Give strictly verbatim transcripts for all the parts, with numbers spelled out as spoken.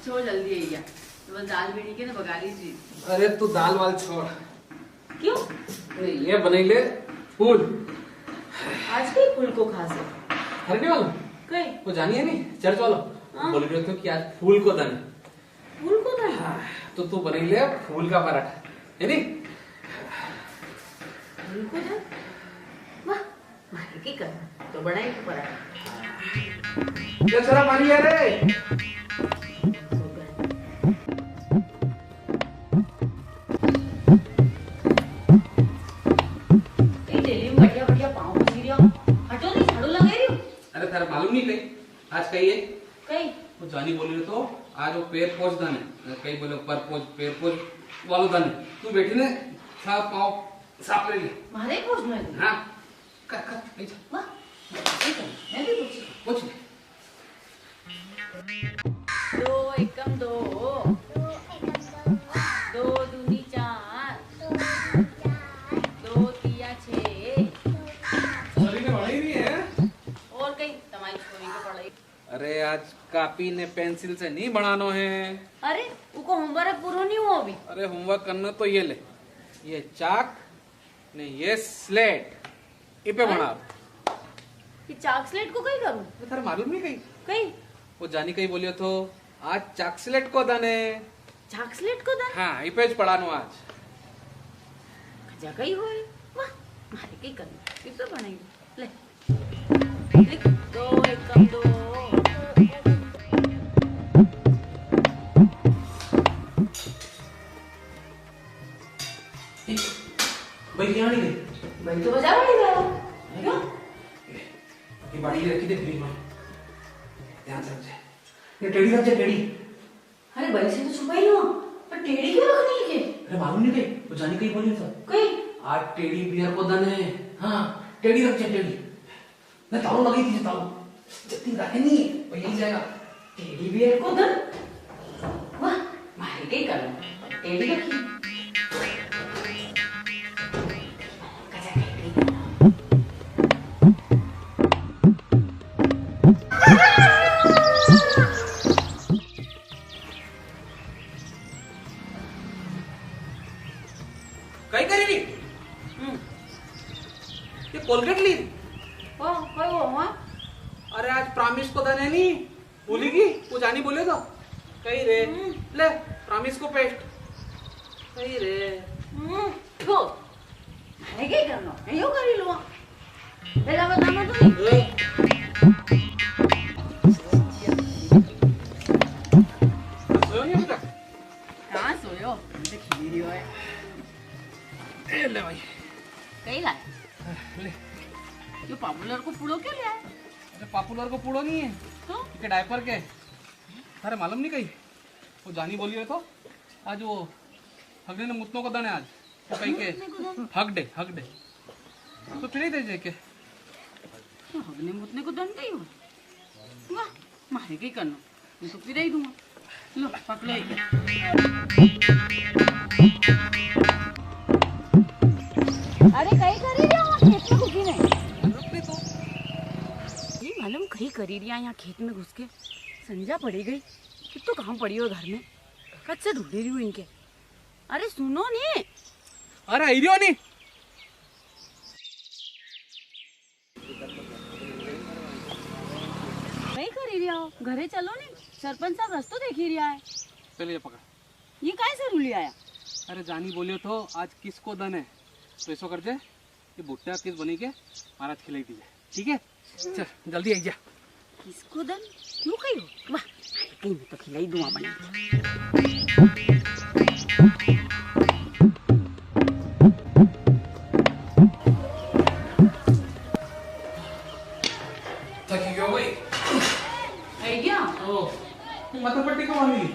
छोड़, जल्दी आई गया। तो बस दाल बीणी के ने बघारी जी। अरे तू दाल वाल छोड़। क्यों? अरे ये बनाई ले फूल। आज कई फूल को खास है? अरे नहीं वाला। कई? वो जानी है नहीं, चर्च वाला। हाँ। बोल रहे थे कि आज फूल को दन है। फूल को दन? हाँ, तो तू बनाई ले फूल का पराठा, है नहीं? फूल को दन? वाह, मारे की कर, तो बनाई के पराठा। ये सारा पानी ले रे। कई डेली में बढ़िया बढ़िया पाँव पोंछी रिया। हटो नहीं, झाड़ू लगा रही हूँ। अरे थारे मालूम नहीं कई, आज कई है? कई? वो जानी बोली रहे तो आज वो पैर पोंछ दन है, कई बोले पर पोंछ, पैर पोंछ वालो दन है। तू बैठी ने सा पाँव साफ कर ले। मारे पोंछ में? हाँ। कर, कर, नहीं जा। वाह, ठीक है, मैं भी पोंछी। पोंछ ले। दो एकम दो, दो दूनी चार, दो तिया छे। सभी ने बनाई नहीं है। और कई तमारी छोरी को पढ़ाई। अरे आज कापी ने पेंसिल से नहीं बनानो है। अरे उको होमवर्क पूरो नहीं हुआ अभी। अरे होमवर्क करना तो ये ले, ये चाक ने ये स्लेट, इपे अरे? बना। ये चाक स्लेट को कई करूं? तो थारे मालूम नहीं कई? कई? वो जानी कई बोलियो तो, आज चाक स्लेट को दन है। चाक स्लेट को दन? हाँ, इपे ज पढ़ानो आज। खजा कई होए? वाह, मारे कई करना, इपे बनाई। ले। लिख, दो एकम दो। भाई क्या नहीं गई? भाई तो बाजार नहीं गया। क्यों? ये बाड़ी रखी थी फ्रिज में। ध्यान से रख जा। ये टेडी रख जा, टेडी। अरे, बड़ी से तो छुपाई लो, पर टेडी क्यों रखनी है के? अरे, मालूम नहीं कई, वो जानी कई बोली था। कई? आज टेडी बियर को दन है। हाँ, टेडी रख जा, टेडी। ना, तालो लगी थी, तालो। जल्दी रखे नहीं, वो यही जाएगा। टेडी बियर को दन? वाह, मारे कई करो। टेडी रखी। कई करी री? हम्म। ये कोलगेट ली री? ओ, कई हो, हाँ? अरे, आज प्रामिस को दन है नी, भूली गई? वो जानी बोले तो। कई रे? हम्म। ले, प्रामिस को पेस्ट। कई रे? हम्म, थू। मारे कई करनो? मैं यो करी लूँ। पहला बताना तो नहीं। सोयो नहीं अभी तक? कहाँ सोयो? अभी तो खेली रही हो है। ए ले भाई। कई लाए? ले। यो पापुलर को पुड़ो क्यों ले आए? अरे पापुलर को पुड़ो नहीं है। तो? इके डायपर के। थारे मालूम नहीं कई? वो जानी बोली रहे तो। आज वो हगने ने मुतनो को दन है आज। तो कई के? मुतने को दन? Hug day, hug day. तो फिर ही दे जे के। तो हगने मुतने को दन कई हो? वाह, मारे कई करनो। मैं तो पिराई दूंगा। लो, पकड़ो एक। अरे, कई करी रिया हो खेत में घुसी ने? रुक भी तो। ये मालूम कई करी रिया यहाँ खेत में घुस के। संजा पड़ी गई। कितो काम पड़ी हो घर में। कद से ढूंढी री हूँ इनके। अरे, सुनो ने। अरे, आई रियो नी। कई करी रिया हो? घरे चलो ने, सरपंच साहब रस्तो देखी रिया है। चल ये पकड़। ये काय से रुली आया? अरे जानी बोलियो तो आज किसको दन है, तो ऐसो कर दे, ये भुट्टा किस बनी के महाराज खिलाई दीजिए, ठीक है? चल जल्दी आई जा। किसको दन? क्यों कही हो? वाह, कहीं मैं तो खिलाई दूँ अपने। थकी गयो भाई। आई गया? ओ, माथा पट्टी कब आनी?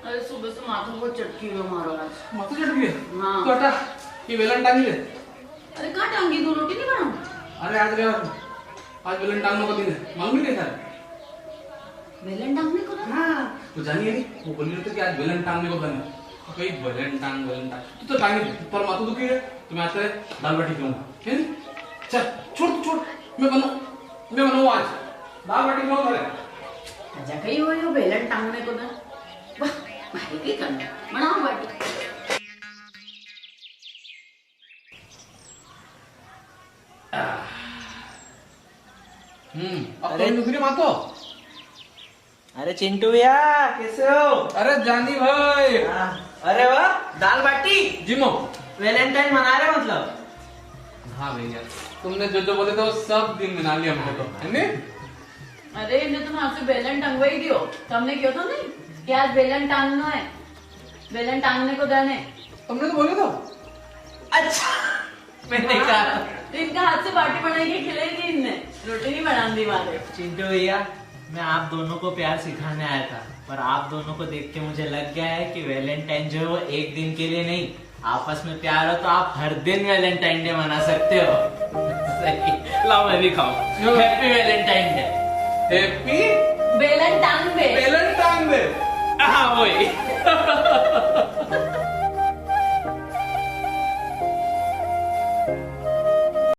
अरे, सुबह से माथा बहुत चटकी हुई हमारा आज। माथा चटकी है? हाँ। तो हटा, ये वेलन टांगी ले। अरे, कहाँ टांगी? तू रोटी नहीं बनाऊँ? अरे, आज रे, आज वेलन टांगने को दिन है, मालूम नहीं कैसा है? वेलन टांगने को दिन? हाँ, वो जानिए नहीं, वो बोल रहे थे कि आज वेलन टांगने को दिन है। तो कहीं वेलन टांग, वेलन टांग, तू तो टांगी दे, पर माथा दुखी है, तो मैं आज तेरे दाल बाटी खिलाऊंगा, है नी? चल, छोड़, तू छोड़, मैं बनाऊँ, मैं बनाऊँ आज, दाल बाटी खिलाऊँ तेरे। अच्छा, कहीं हो यो वेलन टांगने को दिन? भाई भी करना, बनाओ बाटी। हम्म, अब अरे। तुम दुखी मत हो। अरे चिंटू भैया, कैसे हो? अरे जानी भाई। हाँ, अरे वाह, दाल बाटी। जिमो। वैलेंटाइन मना रहे मतलब? हाँ भैया, तुमने जो जो बोले थे वो सब दिन मना लिया हमने तो, है नी? अरे, इन्हें तुम हाथ से बेलन टंगवा ही दियो। तुमने क्यों था नहीं कि आज बेलन टांगना है, बेलन टांगने को दन है। तुमने तो बोले था। अच्छा, मैंने कहा। तो इनका हाथ से बाटी बनाई के खिलाई दी इनने, रोटी नहीं बनान दी मारे। चिंटू भैया, मैं आप दोनों को प्यार सिखाने आया था, पर आप दोनों को देख के मुझे लग गया है कि वैलेंटाइन जो है वो एक दिन के लिए नहीं, आपस में प्यार हो तो आप हर दिन वैलेंटाइन डे मना सकते हो। सही, लाओ मैं भी खाऊं। क्यों? Happy Valentine Day। Happy बेलन टांग दे। बेलन टांग दे। हाँ, वही।